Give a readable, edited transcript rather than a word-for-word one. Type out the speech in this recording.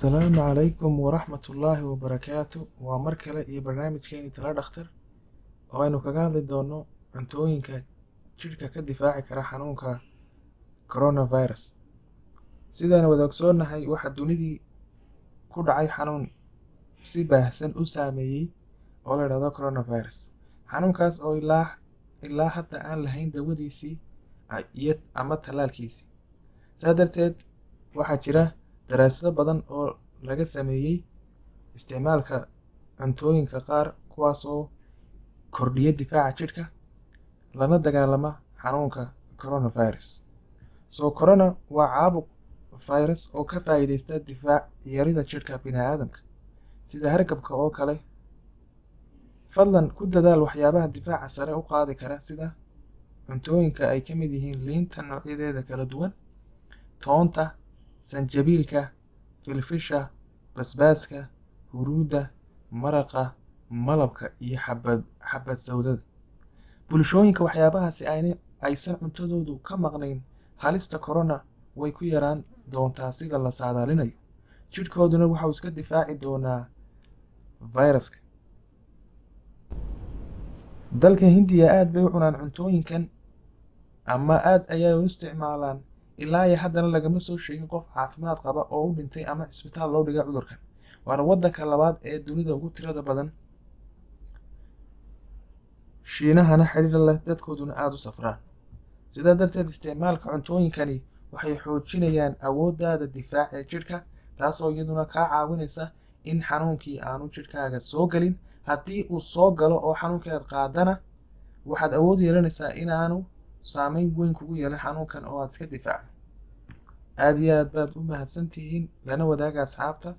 Asalaamu calaykum waraxmatullaahi wabarakaatu. Waa mar kale iyo barnaamijkeeni Tala Dhakhtar oo aynu kaga hadli doono cuntooyinka jidhka ka difaaci kara xanuunka coronavirus. Sidaan wada ogsoonnahay, waxaa dunidii ku dhacay xanuun si baahsan u saameeyey oo la idhahdo coronavirus. Xanuunkaas oo ilaa hadda aan lahayn dawadiisii iyo ama tallaalkiisii. Saa darteed, waxaa jira daraasado badan oo laga sameeyey isticmaalka cuntooyinka qaar, kuwaas oo kordhiya difaaca jidhka lana dagaalama xanuunka coronavirus. So corona waa caabuq virus oo ka faa'iideysta difaac yarida jidhka bini'aadamka, sida hargabka oo kale. Fadlan ku dadaal waxyaabaha difaaca sare u qaadi kara, sida cuntooyinka ay ka mid yihiin liinta noocyadeeda kala duwan, toonta, sanjabiilka, filfisha, basbaaska, huruudda, maraqa, malabka iyo xabad sawdada. Bulshooyinka waxyaabahaasi aysan cuntadoodu ka maqnayn, halista corona way ku yaraan doontaa sida la saadaalinayo, jidhkooduna waxau iska difaaci doonaa viruska. Dalka Hindiya aad bay u cunaan cuntooyinkan ama aad ayay u isticmaalaan, ilaa iyo haddana lagama soo sheegin qof caafimaad qaba oo u dhintay ama cisbitaal loo dhigay cudurkan. Waana waddanka labaad ee dunida ugu tirada badan, Shiinahana xidhiir leh, dadkooduna aada u safraan. Sidaa darteed, isticmaalka cuntooyinkani waxay xoojinayaan awooddaada difaac ee jidhka, taasoo iyaduna kaa caawinaysa in xanuunkii aanu jidhkaaga soo gelin. Haddii uu soo galo oo xanuunkii aad qaadana, waxaad awood yeelanaysaa inaanu saameyn weyn kugu yeelan xanuunkan oo aad iska difaacdo. Aada iyo aad baad u mahadsantihiin. Lana wadaaga asxaabta.